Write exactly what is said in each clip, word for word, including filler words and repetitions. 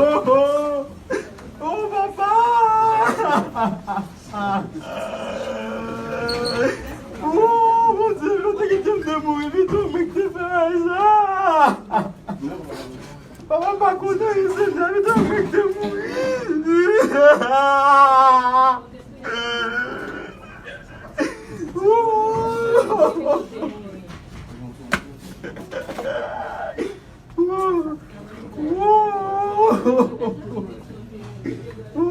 Oh, oh, oh, papa! Oh, Bondye, yo te kite m te mouri pito, mwen ki te fè bagay sa. Papa, m pa konnen, se Bondye, pito, mwen ki te mouri. Oh! Wo! Wo! Wo!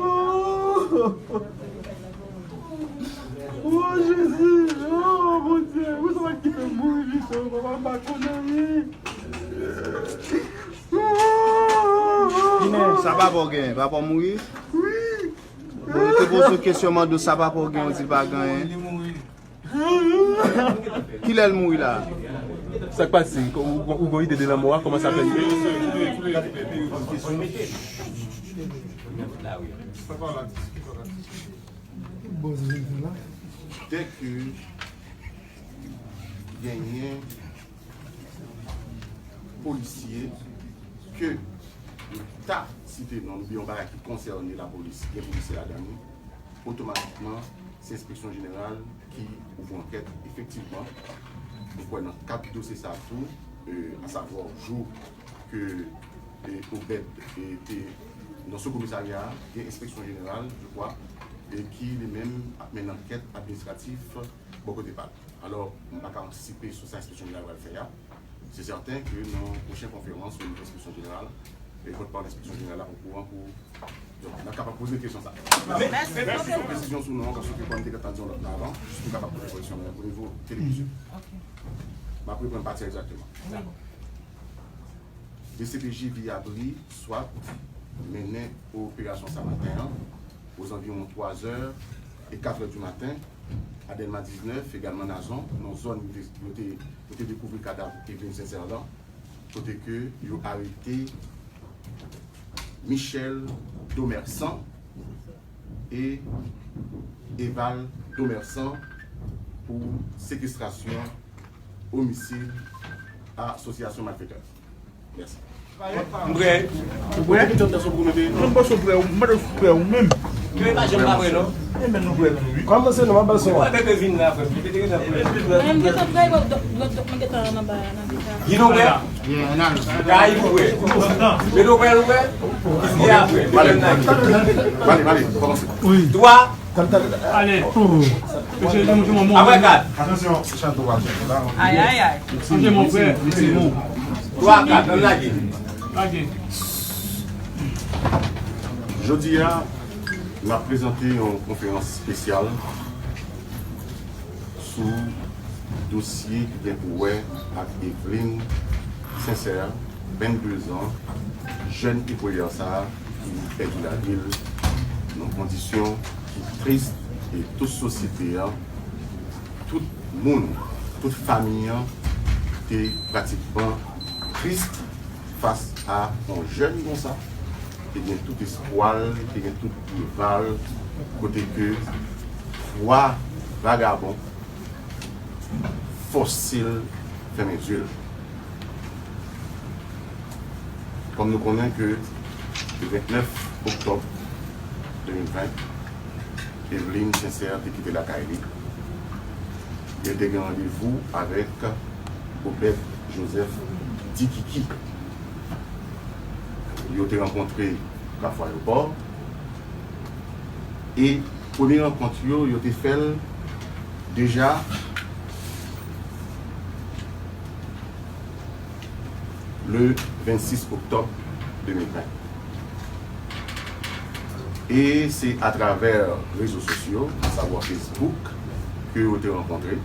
Wo, Jezi! Oh, Bondye! Ou sa va kite m mouri, Jezi! Papa, m pa konn anyen! Sa papa w gen? Papa w mouri? Wi! Bon, yo te poze w kesyon, mande w sa papa w gen, ou di l pa gen anyen. Kilè l mouri la? Sa k pase? Ou, ou, ou gon ide de lanmò a? Kòman sa fè rive? Dèke genyen polisye ke nou ta site non, oubyen yon bagay ki konsène lapolis, gen polisye ladan li, otomatikman, se enspeksyon jeneral ki ouvri ankèt. Efektivman, nou kwè nan kad dosye sa a tou, e, asavwa jou ke, e, Obed, e, te nan sou komisarya a, gen enspeksyon jeneral, je crois, e ki li menm ap mennen ankèt administratif bò kote pa l. Alò, m pa ka antisipe sou sa enspeksyon jeneral pral fè a. Se sèten ke nan pwochen konferans o nivo enspeksyon jeneral, e pòtpawòl enspeksyon jeneral la okouran pou, donk, n ap kapab poze kesyon sa. Mèsi. Mèsi pou presizyon sou non an, paske kòm m te gentan di yon lòt non avan, jis pou m kapab poze presizyon o nivo televizyon. M ap reprann pati a egzakteman. D C P J Viyabri, swat, mennen operasyon sa maten an, ozanviwon twazè e katrè di maten, a Dèlma diznèf, egalman Nazon, nan zòn yo te, yo te, yo te dekouvri kadav Eveline Sincère lan, kote ke yo arete Michel Domersan e Eval Domersan pou sekestrasyon, omisid, asosyasyon malfetè. Mèsi. M prè. Ou prè? Mwen pa janm pa prè, non. Kòman se nou, m ap ba l son an. Mwen gentan prè, lòt, lòt, lòt, mwen gentan anba nan. Gino prè? Kay ou prè? Beto prè, ou prè? Iske a prè? Pale, pale, pale, kòmanse. Twa. Ale. Apre kat. Atansyon, chato pa fè la. Ay, ay, ay. Twa, kat, ann lage. Lage. Jodi a, n ap prezante yon konferans espesyal sou dosye ki gen pou wè ak Eveline Sincère, vennde zan, jèn Ipweyè sa a ki pèdi lavi l nan kondisyon ki tris, e tout sosyete an, tout moun, tout fanmi an te pratikman tris fas a yon jèn konsa. Te gen tout espwa l, te gen tout deva l, kote ke twa vagabon fòse l fèmen zye l. Kòm nou konnen ke le vennèf oktòb de mil ven, Eveline Sincère te kite lakay li. Li te gen randevou avèk Obed Joseph Dikiki. Yo te rankontre Kafou Ayewopò. E premye rankont yo, yo te fè l deja le vennsis oktòb de mil ven. E se atravè rezo sosyo, asavwa Facebook, ke yo te rankontre e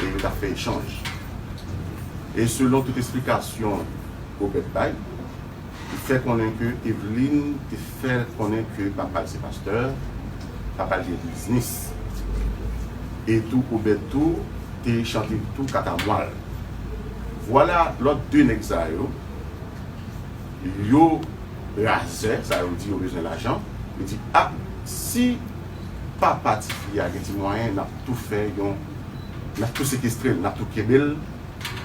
yo t ap fè echanj. E selon tout esplikasyon Obed bay, li fè konnen ke Eveline te fè konnen ke papa l se pastè, papa l gen biznis. E tou Obed tou te chante tou katamwal. Vwala lòt de nèg sa yo, yo razè, sa yo di yo bezwen lajan. Yo di, a, si papa tifi a gen ti mwayen, n ap tou fè yon, n ap tou sekestre l, n ap tou kenbe l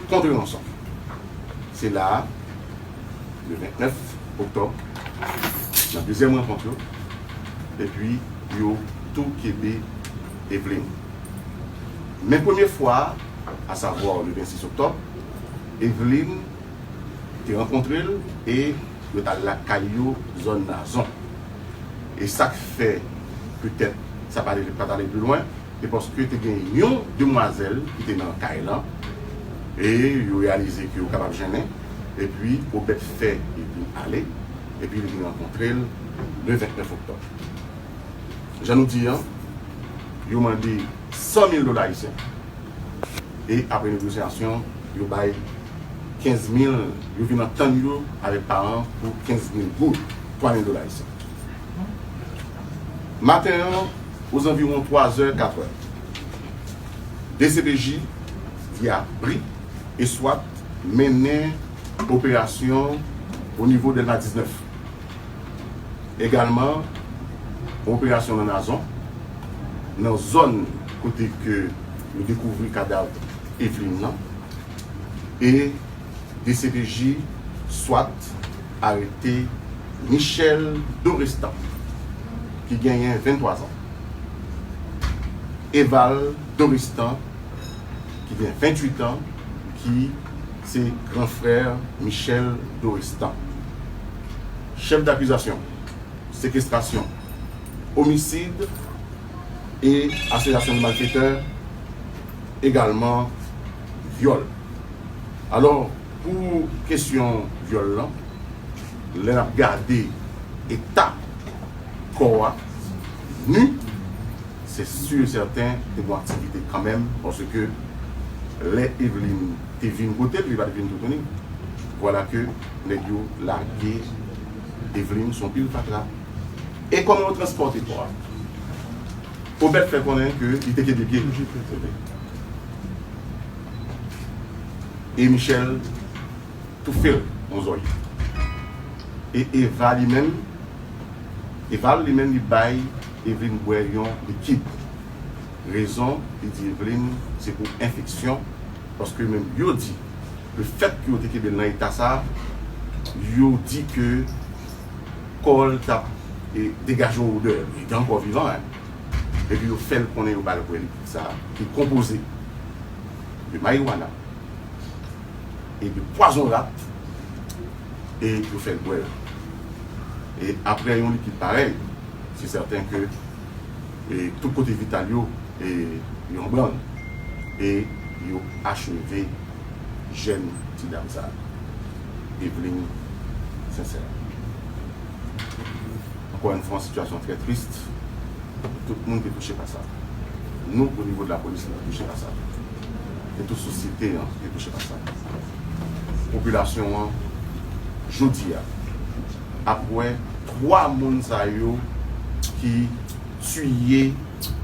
kont ranson. Se la a, le vennèf oktòb, nan dezyèm rankont yo, epi yo tou kenbe Eveline. Men premye fwa a, asavwa le vennsis oktòb, Eveline te rankontre l e yo t al lakay yo zòn Nazon. E sa k fè petèt sa pa t ale, pa t ale pi lwen, se paske te gen yon demwazèl ki te nan kay lan, e yo reyalize ke yo kapab jennen, epi Obèt fè Eveline ale, epi li vin rankontre l le vennèf oktòb. Jan nou di an, yo mande san mil dola ayisyen, e apre negosyasyon, yo bay kenz mil, yo vin antann yo avèk paran pou kenz mil goud, twa mil dola ayisyen. Maten an, ozanviwon twa zè, kat è, D C P J, Dyabri e swat mennen operasyon o nivo Dèlma diznèf. Egalman, yon operasyon nan Nazon, nan zòn kote ke yo dekouvri kadav Eveline nan, e D C P J swat arete Michel Dorestan, ki genyen venntwa zan, Eval Dorestan, ki gen venntuit an, ki se gran frè Michel Dorestan. Chèf dakizasyon, sekestrasyon, omisid e asosyasyon de malfetè, egalman vyòl. Alò, pou kesyon vyòl lan, lè n ap gade eta kò a, ni, se si e sèten te gen aktivite kanmenm, paske lè Eveline te vin kote l, li pa t vin toutouni. Vwala ke nèg yo lage Eveline sou yon pil fatra. E kòman yo transpòte kò a? Obèt fè konnen ke li te kenbe pye. E Michel toufe l yon zòrye. E Eva li menm, Eval li menm li bay Eveline bwè yon likid. Rezon, li di Eveline se pou enfeksyon, paske menm yo di, lefètke yo te kenbe l nan eta sa, yo di ke kò l t ap, e, degaje yon odè, li te ankò vivan, en. Epi yo fè l konnen yo ba l bwè likid sa, ki konpoze de mariwana, e de pwazon rat, e yo fè l bwè l. E aprè yon likid parèy, se sèten ke, e, tout kote vital yo, e, yo an branl, e yo acheve jèn ti dam sa, Eveline Sincère. Encore une fois, une situation très triste. Tout moun te touche pa sa. Nou, o nivo de lapolis, nou te touche pa sa. E tout sosyete an te touche pa sa. Popilasyon an, jodi a, ap wè twa moun sa yo ki tiye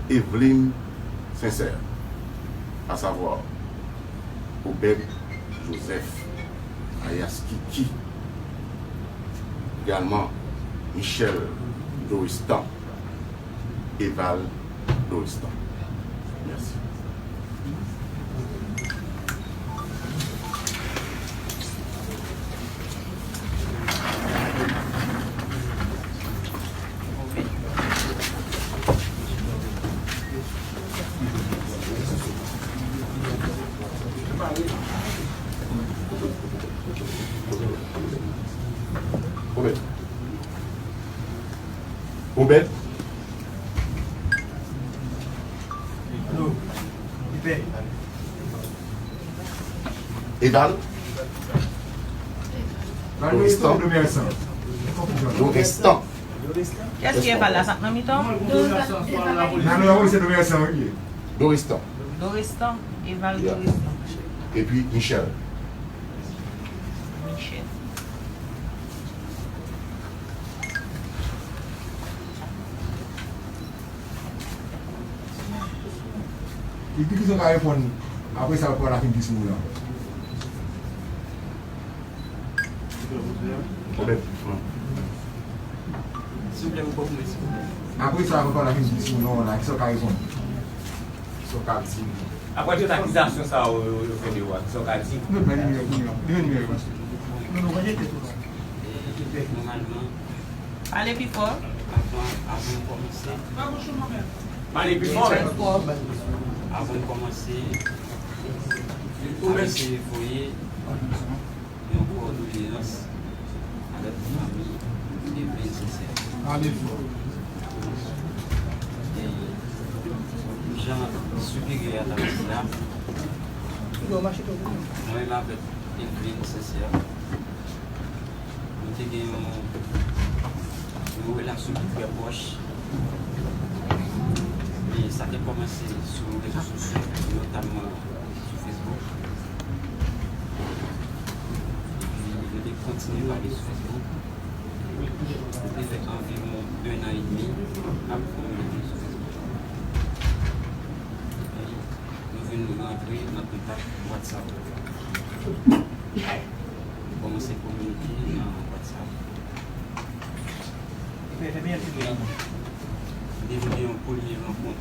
Eveline Sincère, asavwa Obed Joseph, alias Kiki, egalman Michel Doristan, Eval Doristan. Mèsi. Obed. Obed. Eval. Doristan. Doristan. Kiyès ki Eval la, sa k nan mitan? Nan, nan, wi, se Doristan, wi. Doristan. Doristan, Eval Doristan. Epi Michel. Michel. Epi ki sa w ka reponn apre sa, pou la fin di sou moun nan? Apre sa, pou la fin di sou non la, ki sa w ka reponn? Ki sa w ka di? Apre tout akizasyon sa yo, yo, yo fè de ou a, ki sa w ka di? Nou pran nimewo kounye a. Nou pran nimewo. Nou, nou pran nimewo. Finalman, pale pi fò. Avan, avan n kòmanse, pale pi fò, men. Avan n kòmanse, nou eseye voye yon kòdoleyans avèk fanmi Evelyne Sincère. Pale fò. E jan siperyè a t ap di la, mwen menm avèk Evelyne Sincère, nou te gen yon, yon relasyon ki trè pwòch. E sa te kòmanse sou rezo sosyo, notamman sou Facebook. Epi, nou te kontinye pale sou Facebook. Nou te fè anviwon en an edmi ap kominike sou Facebook. Epi, nou vin rantre nan kontak WhatsApp. Nou kòmanse kominike nan WhatsApp. Epi, nou te gen yon premye rankont.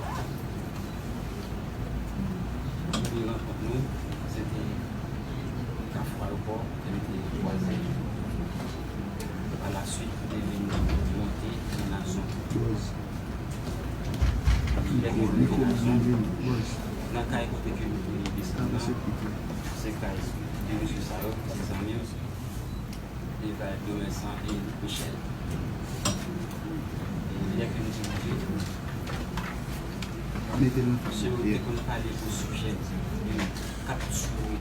Premye rankont nou, se te Kafou Ayewopò, ke nou te kwaze. Pa la swit, nou te vin monte nan Nazon. Lè ke nou rive Nazon, nan kay kote ke nou te desann nan, se kay de mesye sa yo, se zanmi yo, se Evald Domersan e Michel. E lè ke nou te rive, mesye yo te konn pale sou sijè de kapti